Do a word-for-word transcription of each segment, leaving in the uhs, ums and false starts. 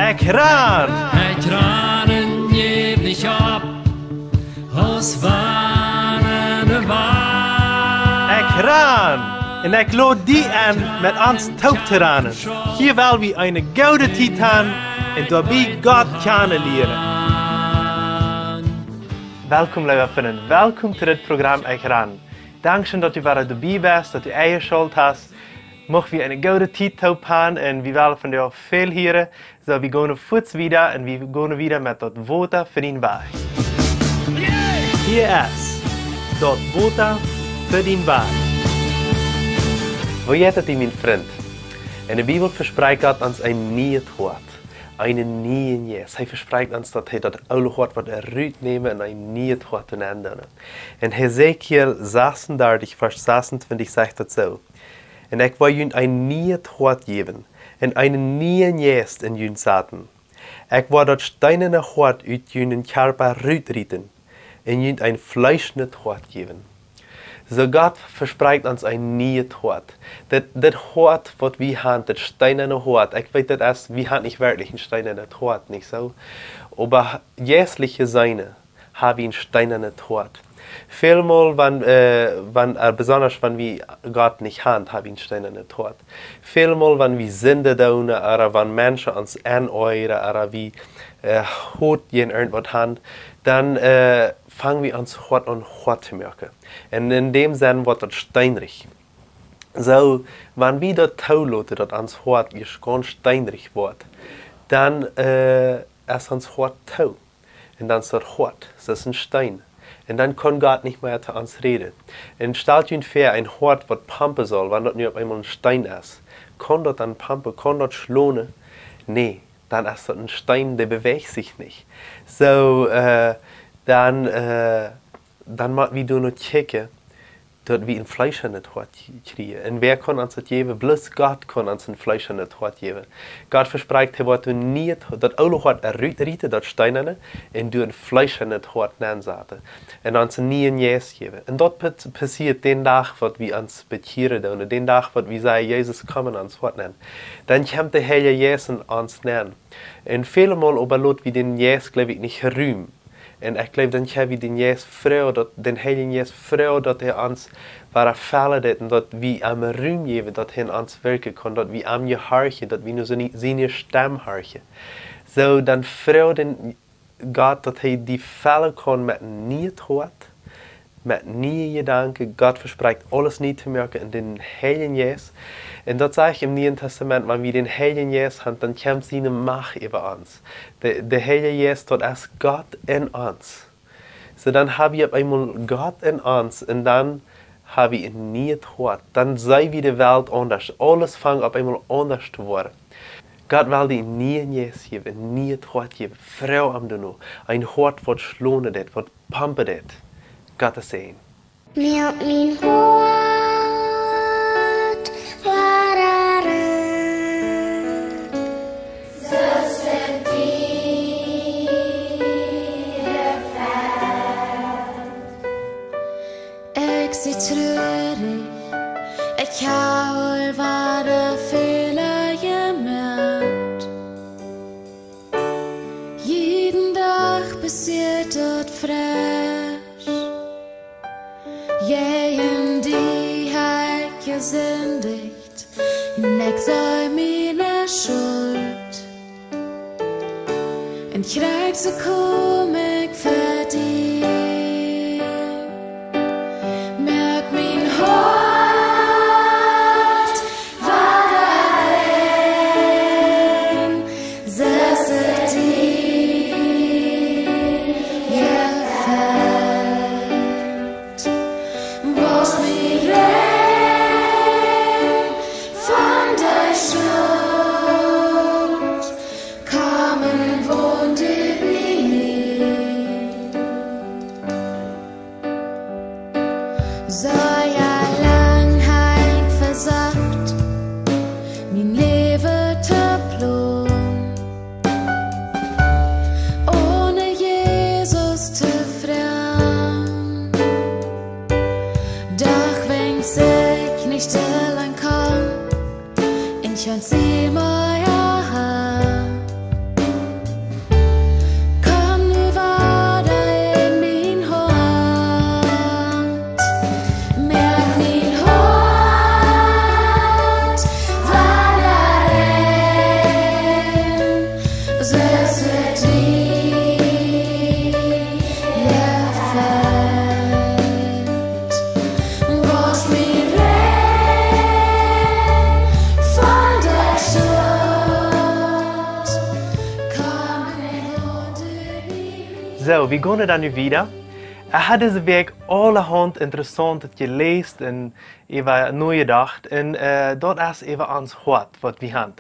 Ekj ran! Ekj ran un jäw nich opp, aus wan de Wajch. Ekj ran! Un ekj lod die enn, met ons toop to ranen. Hia well wie eene goode Tiet han un doabie Gott kjanen lieren. Welkom, leewe Frind. Welkom to dit Program Ekj ran. Dankscheen, daut du wada doabie best, daut du enjeschalt hast. Mucht wie eene goode Tiet toop han un wie wellen von die väl hieren. Soo, wie gonen fuaz wieda un wie gonen wieda met daut Wota fa dän Wajch. Hia es daut Wota fa dän Wajch. Woo jeit et die, mien Frind? Enne Bibel vesprakjt Gott ons een nieet Hoat, eenen nieen Jeist. Hee vesprakjt ons, daut hee daut oole Hoat woat rutnämen un een nieet Hoat nenn doonen. En Hesekiel sasundartich, Varsch sasuntwintich sajcht daut soo: Un ekj woa junt een nieet Hoat jäwen, un eenen nieen Jeist en junt saten. Ekj woa daut steenane Hoat ut junen Kjarpa rutrieten un junt een fleeschnet Hoat jäwen. Soo Gott vesprakjt ons een nieet Hoat. Daut, daut Hoat, waut wie han, daut steenane Hoat. Ekj weet, daut es, wie han nich werkjlich een steenanet Hoat, nich soo? Oba jeistlich jeseenen ha wie een steenanet Hoat. Välmol, wan, äh, wan, äh, besondasch wan wie Gott nich han, ha wie een steenanet Hoat. Välmol, wan wie Sind doonen, ooda wan Menschen ons enojren, ooda wie, äh, Hoat jäajen irjentwaut han, dan, äh, fang wie ons Hoat aun hoat to moaken. Un en däm Senn woat daut steenrich. Soo, wan wie daut toloten, daut ons Hoat ieescht gaunz steenrich woat, dan, äh, es ons Hoat too. Un dan es daut hoat, daut es een Steen. Un dan kaun Gott nich mea to ons räden. Un stalt junt väa, een Hoat, waut pampen saul, wan daut nu opp eemol een Steen es. Kaun daut dan pampen? Kaun daut schlonen? Nä, dan es daut een Steen, dee bewäacht sikj nich. Soo, äh, dan, äh, dan mott wie doano kjikjen, daut wie een fleeschanet Hoat kjrieen. Un wäa kaun ons daut jäwen? Bloos Gott kaun ons een fleeschanet Hoat jäwen. Gott vesprakjt, hee woat doa nie daut oole Hoat rutrieten, daut steenane, un doa een fleeschanet Hoat nensaten. Un ons een nieen Jeist jäwen. Un daut pa-, passieet dän Dach, waut wie ons bekjieren doonen, dän Dach, waut wie sajen: Jesus, komm en ons Hoat nenn. Dan kjemt de Heilje Jeist en ons nenn. Un välemol oba lot wie dän Jeist, jleew ekj, nich Rum. Un ekj jleew, dan kjenn wie dän Jeist froagen, daut, dän Heiljen Jeist froagen, daut hee ons wada fellen deit un daut wie am Rum jäwen, daut hee en ons wirkjen kaun, daut wie am jehorchen, daut wie no siene, siene Stemm horchen. Soo, dan froag dän Gott, daut hee die fellen kaun met een nieet Hoat, met niee Jedanken. Gott vesprakjt aules nie to moaken en dän Heiljen Jeist. Un daut sajcht em Nieen Tastament, wan wie dän Heiljen Jeist han, dan kjemt siene Macht äwa ons. De, de Heilje Jeist, daut es Gott en ons. Soo, dan ha wie opp eemol Gott en ons un dan ha wie een nieet Hoat. Dan see wie de Welt aundasch. Aules fangt opp eemol aundasch to woaren. Gott well die een nieen Jeist jäwen, een nieet Hoat jäwen. Froag am doano. Een Hoat, waut schlonen deit, waut pampen deit. Gott es een. Moak mien Hoat wada rein. Ekj sie trurich, ekj ha aul wada Fäla jemoakt. Jieden Dach passieet daut fresch. Jäajen die ha ekj jesindicht, un ekj see miene Schult. Un krakjt soo kom ekj ver die. Moak mien Hoat wada rein, soo aus et die jefelt. Wausch mie rein von de Schult. Komm un won du bie mie. Soo, wie gonen dan nu wieda. Ekj hab dise Wäakj aulahaunt Interessauntet jeläst un äwa nojedocht. Un äh, daut es äwa ons Hoat, waut wie haben.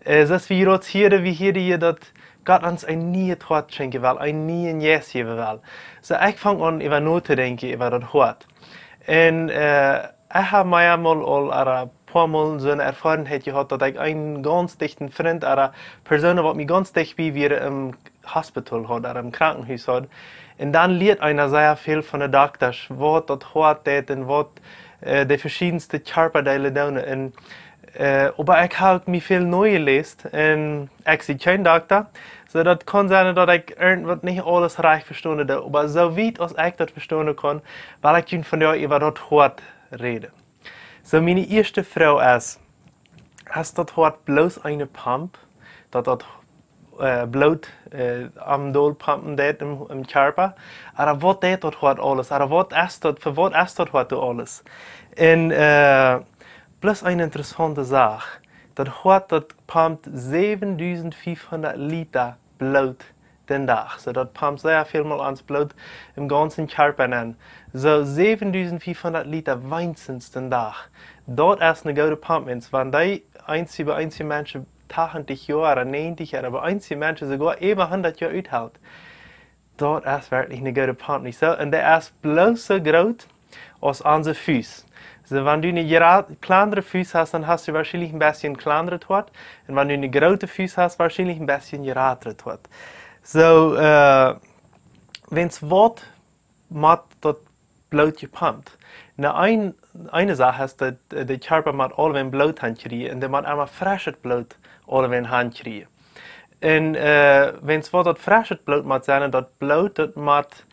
Äh, soo aus wie hia hieeden, wie hieeden hia, daut Gott ons een nieet Hoat schenkjen well, een nieen Jeist jäwen well. Soo, ekj funk aun äwa notodenkjen äwa daut Hoat. Un äh, ekj hab mie eemol aul, oda poamol soone Erfoarenheit jehaut, daut ekj eenen gaunz dichten Frint, oda Persoonen, waut mie gaunz dicht bie wieren, em Hospital haud, oda em Krankenhus haud. Un dan lieet eena sea väl von de Doktasch, waut daut Hoat deit un waut äh, de veschiedenste Kjarpadeelen doonen. Un äh, oba ekj hab mie väl nojeläst un ekj sie kjeen Dokta. Soo daut kaun sennen, daut ekj irjentwaut nich aules rajcht vestonen doo. Oba soo wiet aus ekj daut vestonen kaun, well ekj junt vondoag äwa daut Hoat räden. Soo, miene ieeschte Froag es: Es daut Hoat bloos eene Pomp, daut daut äh, Bloot äh, aum dol pompen deit em, em Kjarpa? Oda waut deit daut Hoat aules? Oda waut es daut, fa waut es daut Hoat doa aules? Un äh, bloos eene interessaunte Sach: Daut Hoat, daut pompt säwendausendfiefhundat Lita Bloot dän Dach. Soo, daut pompt sea väl mol ons Bloot em gaunzen Kjarpa nenn. Soo, säwendausendfiefhundat Lita weens dän Dach. Daut es eene goode Pomp, Mensch. Wan dee eenje, bie eenje Menschen tachentich Joa oda näajentich Joa, oba eenje Menschen soogoa äwa hundat Joa uthelt, daut es werkjlich eene goode Pomp, nich soo? Un dee es bloos soo groot aus onse Fust. Soo, wan du eene jera-, kjlandre Fust hast, dan hast du woarschienlich een bät kjlandret Hoat. Un wan du eene groote Fust hast, woarschienlich een bät jratret Hoat. Soo, äh, weens waut mott daut Bloot jepompt? Nu, een, eene Sach es, daut äh, de Kjarpa mott aulawäajen Bloot hankjrieen un dee mott emma freschet Bloot aulawäajen hankjrieen. Un äh, weens waut daut freschet Bloot mott sennen, daut Bloot, daut mott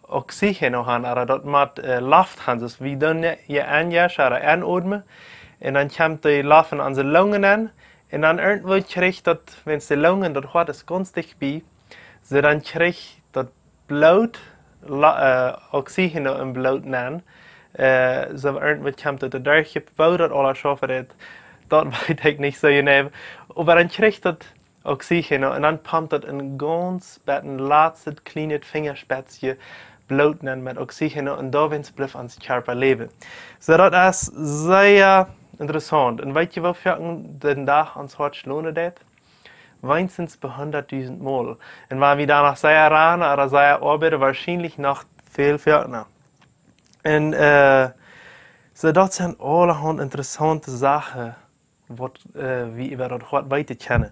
Oxygen noch haben, oda daut mott äh, Loft haben. Soo aus wie dan je enjeschen oda enoamen. Un dan kjemt dee Loft en onse Lungen aun. Un dan irjentwoo kjricht daut, weens de Lungen, daut Hoat es gaunz dicht bie, soo dan kjricht daut Bloot La-, äh, Oxygen em Bloot nenn. Äh, soo irjentwoo kjemt daut doaderch, woo daut aules schaufen deit, daut weet ekj nich soo jeneiw. Oba dan kjricht daut Oxygen un dan pompt daut een gaunz bät, een latstet kjlienet Finjaspetskje Bloot nenn met Oxygen un doawäajen blift ons Kjarpa läwen. Soo, daut es sea interessaunt. Un weetst du, woo foaken dän Dach ons Hoat schlonen deit? Weens bie hundatdusent Mol. Un wan wie dan noch sea ranen oda sea oabeiden, woarschienlich noch väl foakna. Un äh, soo, daut sent aulahaunt interessaunte Sachen, waut äh, wie äwa daut Hoat weeten kjennen.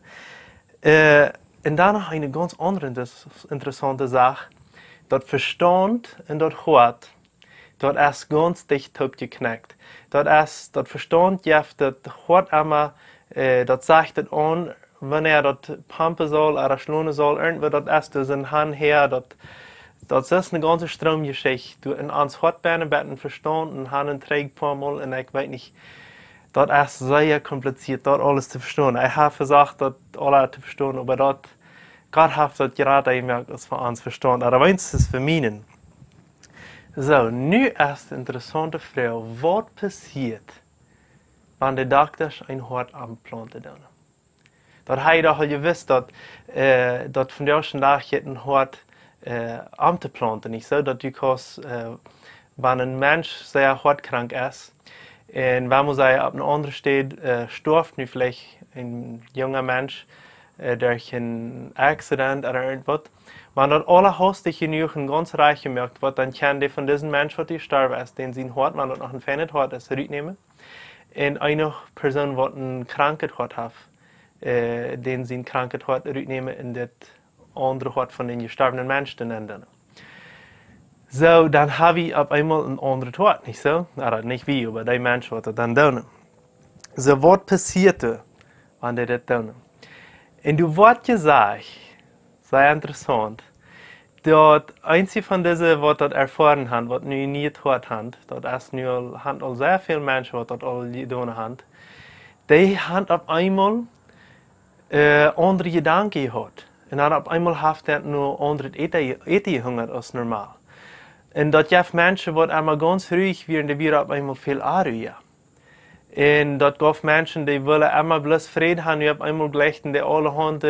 Äh, un dan noch eene gaunz aundre inter-, interessaunte Sach: Daut Vestaunt un daut Hoat, daut es gaunz dicht toopjekjnekjt. Daut es, daut Vestaunt jeft daut Hoat emma, äh, daut sajcht et aun, wanea daut pompen saul oda schlonen saul, irjentwoo, daut es doa soo han häa, daut, daut es eene gaunze Stroomjeschicht. Doa en ons Hoat bennen, bät een Vestaunt, een han un trigj poamol, un ekj weet nich, daut es sea kompliziet, daut aules to vestonen. Ekj hab vesocht, daut aules to vestonen, oba daut, Gott haft daut jrata jemoakt aus fa ons Vestaunt, oba weens es fa mienen. Soo, nu es de interessaunte Froag: Waut passieet, wan de Doktasch een Hoat omplaunten doonen? Daut hab jie doch aul jewist, daut äh, daut vondoag dän Dach jeit een Hoat äh, omtoplaunten, nich soo? Daut du kaust, äh, wan een Mensch sea hoatkrank es, un wan mott hee opp eene aundre Städ äh, stoaft, nu veleicht een junga Mensch äh, derch een Accident oda irjentwaut, wan daut aula haustich jenuach un gaunz rajcht jemoakt woat, dan kjennen dee von disen Mensch, waut jestorwen es, dän sien Hoat, wan daut noch een feinet Hoat es, rutnämen. Un eene Persoon, waut een kranket Hoat haft, äh, dän sien kranket Hoat rutnämen un daut aundre Hoat von dän jestorwnen Mensch doa nenn doonen. Soo, dan hab wie opp eemol een aundret Hoat, nich soo? Oda nich wie, oba dee Mensch, waut daut dan doonen. Soo, waut passieet doa, wan dee daut doonen? Un doa woat jesajcht, sea interessaunt, daut eenje von dise, waut daut erfoaren haben, waut nu nieet Hoat haben, daut es nu aul, haben aul sea väl Menschen, waut daut aul jedonen haben, dee haben opp eemol äh, aundre Jedanken jehaut. Un dan opp eemol haft daut nu aundret Äten, Äten jehungat aus normal. Un daut jeft Menschen, waut emma gaunz ruich wieren, dee wieren opp eemol väl aruja. Un daut jeef Menschen, dee wullen emma bloos Fräd haben, nu opp eemol jlikjten dee aulahaunt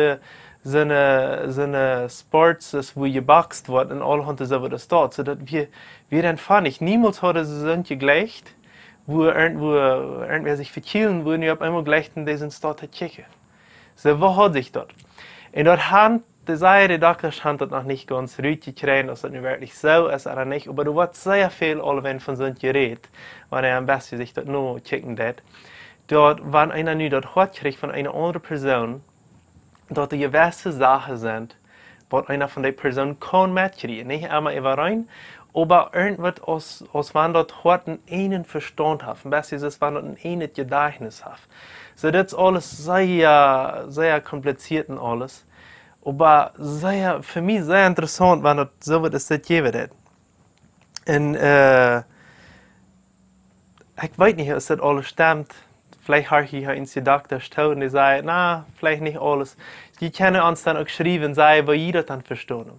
soone, soone Sports es, wua jeboxt woat un aulahaunt soo waut es daut. Soo daut wie, wie dan fun, ekj niemols haud soo jejleicht, wua irjent, wua irjentwäa sikj vekjielen wudd, nu opp eemol jleicht un dee sent staut to kjikjen. Soo, woo haud sikj daut? Un daut han, dee säden, de Doktasch han daut noch nich gaunz rut jekjräajen, aus daut nu werkjlich soo es ooda nich, oba doa woat sea väl aulawäajen von soont jerät, wan eena een bät sikj daut nokjikjen deit, daut wan eena nu daut Hoat kjricht von eene aundre Persoon, daut doa jewesse Sachen sent, waut eena von dee Persoon kaun metkjrieen. Nich emma äwareen, oba irjentwaut aus, aus wan daut Hoat een eenen Vestaunt haft. Een bät soo aus wan daut een eenet Jedajchtnis haft. Soo, daut es aules sea, sea kompliziert un aules. Oba sea, fa mie sea interessaunt, wan daut soo waut es, daut jäwen deit. Un, äh, ekj weet nich, aus daut aules stemt. Veleicht horch ekj hia eenje Doktasch too un dee sajen, na, veleicht nich aules. Dee kjennen ons dan uk schriewen, sajen, woo jie daut dan vestonen.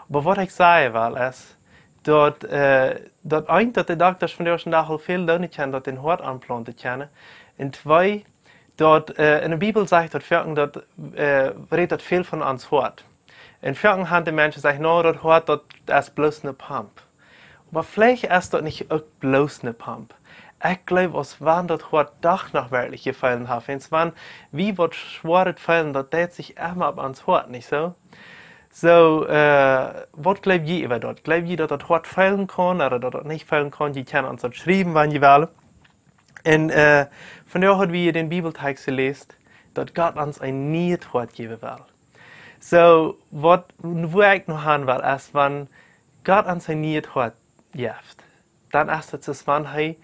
Oba waut ekj sajen well es, daut, äh, daut eent, daut de Doktasch von dän ieeschten Dach aul väl doonen kjennen, daut dän Hoat aunplaunten kjennen. Un twee, daut, äh, enne Bibel sajcht daut foaken, daut, äh, rät daut väl von ons Hoat. Un foaken han de Menschen jesajcht, na, daut Hoat, daut es bloos eene Pump. Oba veleicht es daut nich uk bloos eene Pump. Ekj jleew, aus wan daut Hoat doch noch werkjlich Jefeelen haft. Un wan wie waut Schwoaret feelen, daut deit sikj emma opp ons Hoat, nich soo? Soo, äh, waut jleew jie äwa daut? Jleew jie, daut daut Hoat feelen kaun, ooda daut daut nich feelen kaun? Jie kjennen ons daut schriewen, wan jie wellen. Un, äh, vondoag haud wie dän Bibeltext jeläst, daut Gott ons een nieet Hoat jäwen well. Soo, waut, wua ekj no han well, es, wan Gott ons een nieet Hoat jeft, dan es daut soo aus wan hee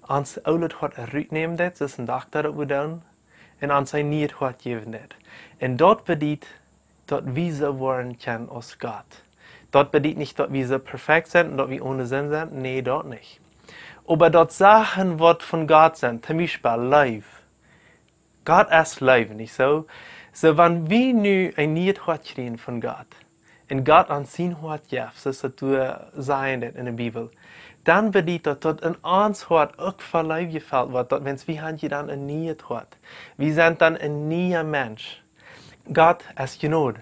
ons oolet Hoat rutnämen deit, soo aus een Dokta daut wudd doonen, un ons een nieet Hoat jäwen deit. Un daut bediet, daut wie soo woaren kjennen aus Gott. Daut bediet nich, daut wie soo perfekt sent un daut wie one Sind sent. Nä, daut nich. Oba daut Sachen, waut von Gott sent, toom Biespel Leew. Gott es Leew, nich soo? Soo, wan wie nu een nieet Hoat kjrieen von Gott, un Gott ons sien Hoat jeft, soo aus daut doa sajcht enne Bibel, dan bediet daut, daut en ons Hoat uk voll Leew jefelt woat, daut Mensch, wie han hia dan een nieet Hoat. Wie sent dan een niea Mensch. Gott es Jnod.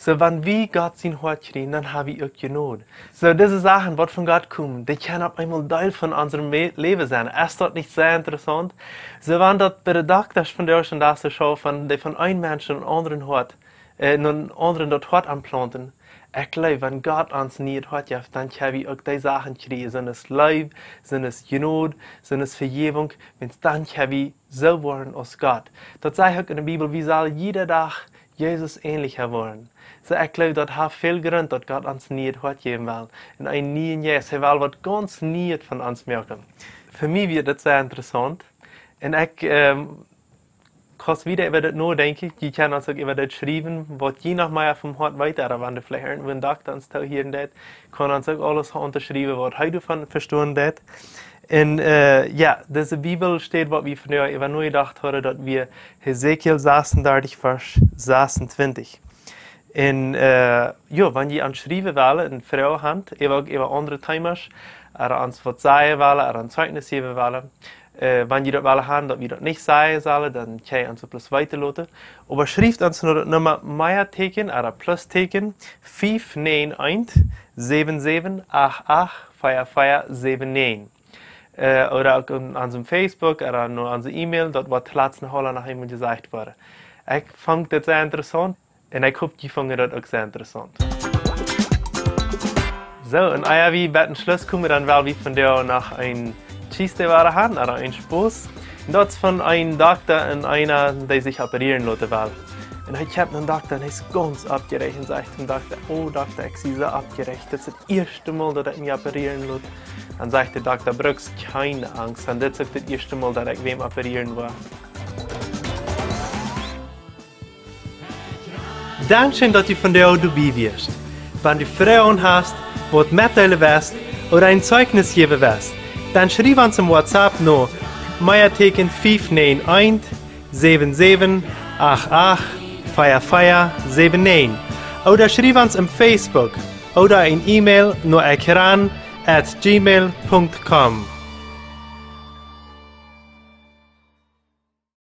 Soo, wan wie Gott sien Hoat kjrieen, dan ha wie uk Jnod. Soo, dise Sachen, waut von Gott komen, dee kjennen opp eemol Deel von onsem Me-, Läwen sennen. Es daut nich sea interessaunt? Soo, wan daut bie de Doktasch von dän ieeschten Dach soo schaufen, dee von een Mensch een aundret Hoat, äh, een aundret daut Hoat aunplaunten. Ekj jleew, wan Gott ons een nieet Hoat jeft, dan kjenn wie uk dee Sachen kjrieen. Soo aus Leew, soo aus Jnod, soo aus Vejäwunk. Wiels dan kjenn wie soo woaren aus Gott. Daut sajcht uk enne Bibel, wie sellen jieda Dach Jesus änelja woaren. Soo, ekj jleew, daut haft väl Grunt, daut Gott ons een nieet Hoat jäwen well. Un een nieen Jeist, hee well waut gaunz Nieet von ons moaken. Fa mie wia daut sea interessaunt. Un ekj, ähm, kaust wieda äwa daut nodenkjen, jie kjennen ons uk äwa daut schriewen, waut jie noch mea vom Hoat weeten, ooda wan doa veleicht irjentwua een Dokta ons toohieren deit, kaun ons uk aules aunschriewen, waut hee doavon vestonen deit. Un, äh, jo, dise Bibelstäd, waut wie vondoag äwa nojedocht hauden, daut wia Hesekiel sasuntachtig, Varsch sasuntwintich. Un, äh, jo, wan jie ons schriewen wellen, eene Froag han, äwa uk äwa aundre Themas, ooda ons waut sajen wellen, ooda een Zeichnis jäwen wellen, äh, wan jie daut wellen han, daut wie daut nich sajen sellen, dan kjenn jie ons bloos weeten loten. Oba schrieft ons no de Numma Meatieekjen, ooda Plusteekjen, fief näajen eent, säwen säwen acht acht, vea vea säwen näajen. Äh, ooda uk en onsem Facebook, ooda no onse E-Mail, daut woat latst noch aula noch eemol jesajcht woaren. Ekj funk daut sea interessaunt. Un ekj hop, jie fungen daut uk sea interessaunt. Soo, un ea wie bie dän Schluss komen, dan well wie vondoag noch een Tschiste wada han, ooda een Spos. Un daut es von een Dokta un eena, dee sikj operieren loten well. Un hee kjemt no dän Dokta un hee es gaunz oppjeräacht un sajcht tom Dokta: "O Dokta, ekj sie soo oppjeräacht. Daut es daut ieeschte Mol, daut ekj mie operieren lot." Dan sajcht de Dokta: "Bruckst kjeene Angst, un dit es uk daut ieeschte Mol, daut ekj wäm operieren woa." Dankscheen, daut du vondoag doabie wieescht. Wan du Froagen hast, waut metdeelen west ooda een Zeichnis jäwen west, dan schriew ons em WhatsApp no Meatieekjen fief näajen eent, säwen säwen acht acht, vea vea säwen näajen, ooda schriew ons em Facebook ooda een E-Mail no ekran at gmail punkt com.